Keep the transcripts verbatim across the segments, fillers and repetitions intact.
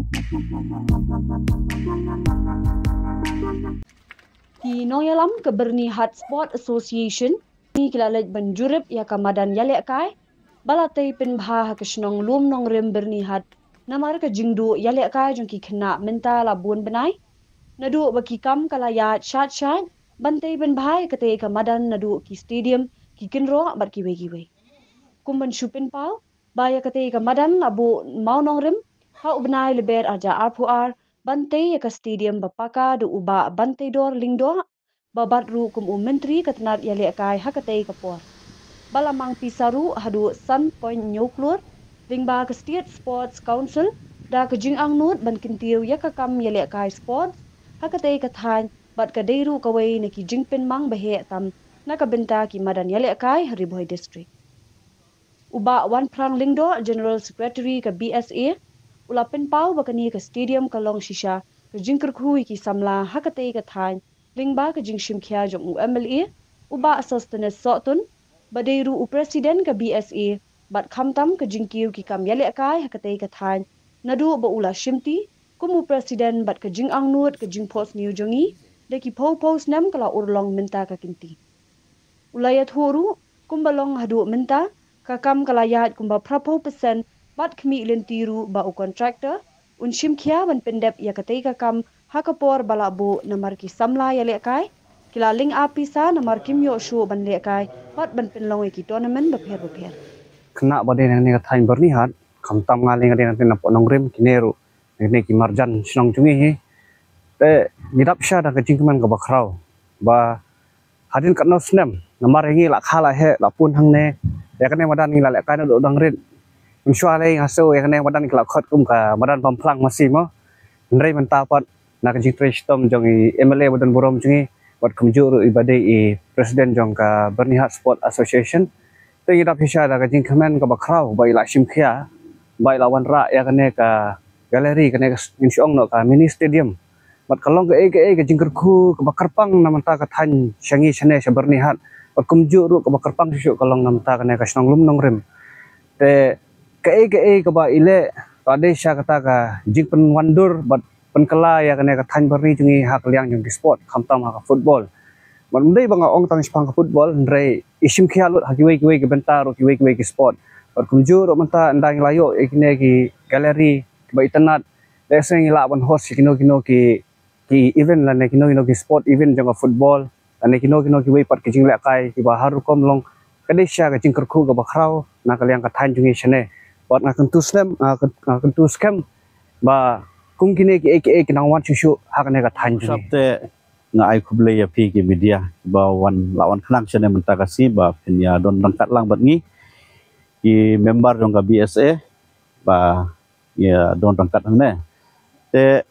Ki nongïalam ka Byrnihat Sport Association ki la leit ban jurip ïa ka madan ïalehkai ba la tei pynbha ha ka shnong Lumnongrim Byrnihat, namar ka jingduh ïalehkai jong ki khynnah mynta la bun bnai, naduh ba ki kam ka la ïaid shad shad ban tei pynbha ïa katei ka madan, naduh ki stadium, ki kynroh bad kiwei kiwei. Kum ban shu pynpaw ba ïa katei ka madan la buh mawnongrim ha u bnai Lber arhajar arphew ar ban tei ïa ka stadium ba paka da u Bah Banteidor Lyngdoh, ba bat ruh kum u Myntri ka tnat ïalehkai ha katei ka por. Ba la mang pisa ruh haduh san point hynñiew klur lyngba ka State Sports Council da ka jingangnud ban kyntiew ïa ka kam ïalehkai sports ha katei ka thaiñ, bad ka dei ruh kawei na ki jingpynmang baheh tam na ka bynta ki madan ïalehkai ha Ri Bhoi District. U Bah Wanphrang Lyngdoh, General Secretary ka B S A, u la pynpaw ba kane ka stadium ka long shisha ka jingkyrkhu ïa ki samla ha katei ka thaiñ lyngba ka jingshim khia jong u M L A, u Bah Sosthenes Sohtun, ba dei ruh u President ka B S A, bad khamtam ka jingkiew ki kam ïalehkai ha katei ka thaiñ, naduh ba u la shimti kum u President, bad ka jingangnud ka jingphohsniew jong ngi da ki phew phew snem ka la urlong mynta ka kynti. U la ïathuh ruh kumba long haduh mynta, ka kam ka la ïaid kumba phraphew percent, bad khmih lynti ruh ba u contractor un shim khia ban pyndep ïa katei ka kam ha ka por ba la buh, namar ki samla ïalehkai ki la lyngap pisa namar kim ïoh shuh ban lehkai bad ban pynlong ïa ki tournament bapher bapher. Khynnah ba dei na kane ka thaiñ Byrnihat, khamtam nga lei nga dei na kane ka nongrim, kine ruh na kine ki marjan shnong jong ngi hi. Te ngi dap sha da ka jingkmen kaba khraw ba hadien katno snem, namar ïa ngi la kha la heh, la pun hangne, ïa kane madan ngi la lehkai naduh dang rit. Mynshuwa lei nga sngew ïa kane madan ki la khot kum ka madan Pamphlang masi mo. Hynrei mynta pat na ka jingtrei shitom jong i M L A ba don burom jong ngi, bad kumjuh ruh i ba dei i President jong ka Byrnihat Sport Association, te ngi dap shisha da ka jingkmen kaba khraw ba i la shim khia, ba i la wanrah ïa kane ka gallery, kane ka s-, ngin shu ong noh ka mini stadium. Bad ka long kaei kaei ka jingkyrkhu kaba kyrpang na mynta ka thaiñ sha ngi shane sha Byrnihat. Bad kumjuh ruh kaba kyrpang shuh shuh ka long na mynta kane ka shnong Lumnongrim. Te kaei kaei kaba i leh ka dei sha kata ka jingpynwandur bad pynkylla ïa kane ka thaiñ Byrni jong ngi ha ka liang jong ki sport, khamtam ha ka football. Bad ym dei ba nga ong tang shaphang ka football, hynrei i shim khia lut ha kiwei kiwei ki bynta ruh, kiwei kiwei ki sport. Bad kumjuh ruh mynta ynda ngi la ïoh ïa kine ki gallery kiba itynnat, lehse ngi lah ban host ïa kino kino ki, ki event lane kino kino ki sport event jong ka football, lane kino kino kiwei pat ki jinglehkai kiba har rukom long, ka dei shisha ka jingkyrkhu kaba khraw na ka liang ka thaiñ jong ngi shane. Bad nga kyntu snem, nga kyn-, nga kyntu skhem ba kum kine kiei kiei ki nang wan shuh shuh ha kane ka thaiñ jong ngi. Te nga ai khublei ïa phi ki media ba wan, la wan khnang shane mynta ka sngi ba phin ïa don ryngkat lang bad ngi ki member jong ka B S A ba ïa don ryngkat hangne. Te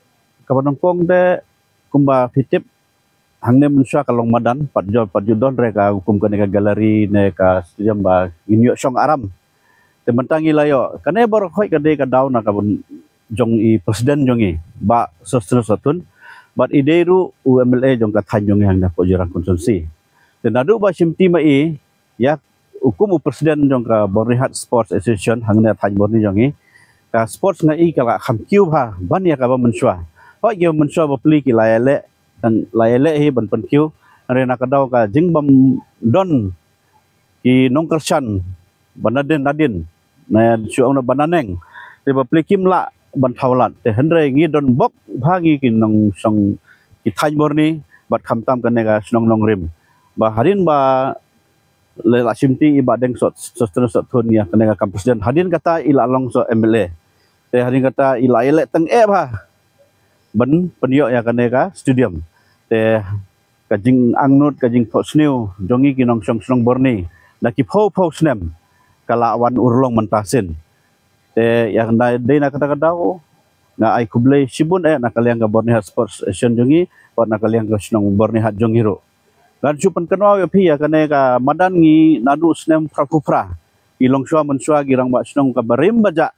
kaba nyngkong te kumba phi tip hangne mynshuwa ka long madan, pat ju, pat ju don re ka kum kane ka gallery ne ka stadium ba ngin ïoh shong aram. Te mynta ngi la ïoh kane baroh khoit ka dei ka daw na ka bun jong i President jong i Bah Sosthenes Sohtun, bad i dei ruh u M L A jong ka thaiñ jong ngi hangne Pohjirang constituency. Te naduh ba shimti ma i ïa u kum u President jong ka Byrnihat Sports Association hangne thaiñ Byrni jong ngi, ka sports nga i ka la kham kiew bha ban ïa kaba mynshuwa. Hooid kiba mynshuwa bapli ki la ïaleh, tang la ïaleh hi ban pynkiew, hynrei na ka daw ka jingbym don ki nongkyrshan ba nadien nadien, na shu ong na ba naneng, te bapli kim lah ban thaw lad. Te hynrei ngi don bok bha ngi ki nongshong ki thaiñ Byrni bad khamtam kane ka shnong Nongrim. Ba hadien ba la, la shimti i Bah Deng Sot, Sosthenes Sohtun ïa kane ka kam President, hadien kata i la long sa M L A. Te hadien kata i la ïaleh tang eh bha ban pynïoh ïa kane ka stadium. Te ka jingangnud, ka jingphohsniew jong ngi ki nongshong shnong Byrni da ki phew phew snem ka la wan urlong mynta sien. Te ïa kane dei na kata ka daw nga ai khublei shibun eh na ka liang ka Byrnihat Sports Association jong ngi bad na ka liang ka shnong Byrnihat jong ngi ruh. Ngan shu pynkynmaw ïa phi ïa kane ka madan ngi naduh snem phra phew phra i longshuwa mynshuwa ki rangbah shnong kaba rim ba jah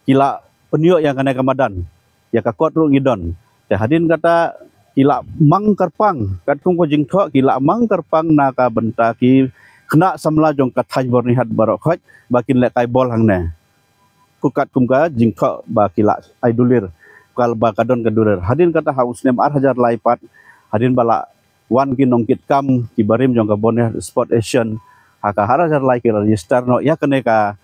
ki la pynïoh ïa kane ka madan. Ïa ka kot ruh ngi don. Te hadien kata ki la mang kyrpang, katkum ka jingthoh ki la mang kyrpang na ka bynta ki khynnah samla jong ka thaiñ Byrnihat baroh khoit ba kin lehkai bol hangne. katkum ka jingthoh ba ki la ai dulir, ka ba ka don ka dulir. Hadien kata ha u snem ar hajar lai pat, hadien ba la wan ki nongkitkam ki barim jong ka Borneo Sport Association, ha ka ar hajar lai ki register noh ïa kane ka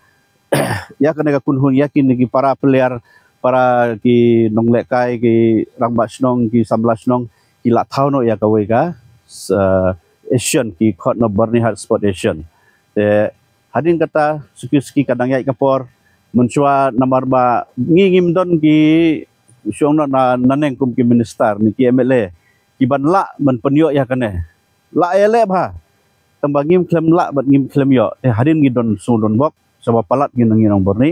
ïa kane ka kynhun, ïa kine ki para player, para ki nonglehkai, ki rangbah shnong, ki samla shnong, ki la thaw noh ïa kawei ka, eh, association, ki khot noh Byrnihat Sport Association. Te hadien kata suki suki ka dang ïaid ka por, mynshuwa namar ba ngi ngim don ki shuh noh na naneng kum ki minister ne ki M L A ki ban lah ban pynïoh ïa kane. Lah ïaleh bha. Tang ba ngim khlem lah bad ngim khlem ïoh. Te hadien ngi don sngewdon bok, sngewbha palat ngi nang ngi nong Byrni.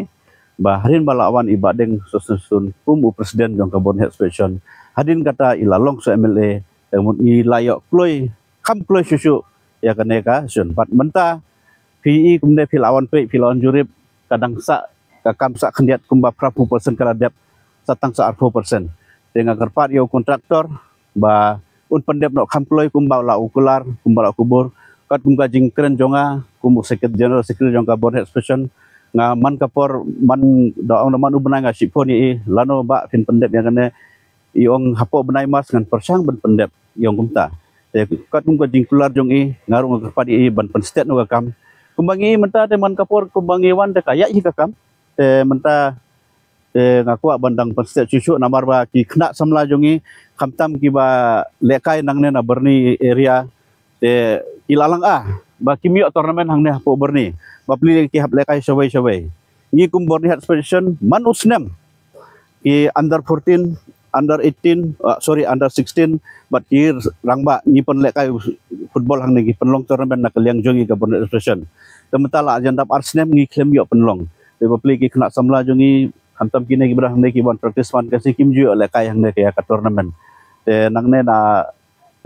Ba hadien ba la wan i Bah Deng Sosnesun kum u president jong ka Byrnihat Sport Association, hadien kata i la long sa M L A. Te mut ngi la ïoh kloi, kham kloi shuh shuh ïa kane ka association. Bad mynta phi i kumne, phi la wan peit, phi la wan jurip, ka dang sah, ka kam sah khyndiat, kumba phra phew percent ka la dep, sa tang sa ar phew percent. Te nga kyrpad ïa u contractor ba un pyndep noh kham kloi kumba la u kular, kumba la u kubur. Katkum ka jingkren jong nga kum u secret-, general secretary jong ka Byrnihat Sport Association, nga man ka por, man da ong da man u bnai nga shim phone ïa i, lano bah phin pyndep ïa kane. I ong hapoh bnai March ngan pyrshang ban pyndep, i ong kumta. Te katkum ka jingkular jong i, nga ruh nga kyrpad ïa i ban pynstet noh ka kam. Kumba ngi mynta te man ka por kumba ngi wan te ka ïaid hi ka kam. Te mynta te nga kwah ban dang pynstet shuh shuh namar ba ki khynnah samla jong i, khamtam kiba lehkai nangne na Byrni area, te ki la lang ah ba kim ïoh tournament hangne hapoh Byrni. Bapli ki hap lehkai shawei shawei. Ngi kum Byrnihat Sport Association man u snem ki under fourteen, under eighteen, ah, sorry, under sixteen, bad ki rangbah ngi pynlehkai football hangne, ngi pynlong tournament na ka liang jong ngi ka Byrnihat Sport Association. Te mynta la jan dap ar snem ngi khlem ïoh pynlong. Te bapli ki khynnah samla jong ngi, khamtam kine ki brah hangne ki ban practice man ka sngi, kim ju ïoh lehkai hangne ka ïa ka tournament. Te nangne na,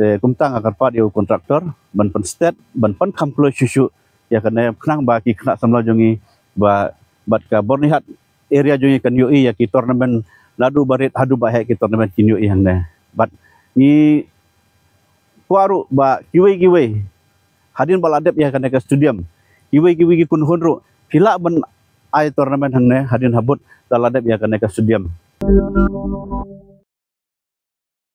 te kumta nga kyrpad ïa u contractor ban pynstet, ban pynkham kloi shuh shuh ïa kane, khnang ba ki khynnah samla jong ngi ba, bad ka Byrnihat area jong ngi kan ïohi ïa ki tournament, naduh barit haduh baheh ki tournament kin ïohi hangne. Bad ngi kwah ruh ba kiwei kiwei, hadien ba la dep ïa kane ka stadium, kiwei kiwei ki kynhun ruh phi lah ban ai tournament hangne hadien habud da la dep ïa kane ka stadium.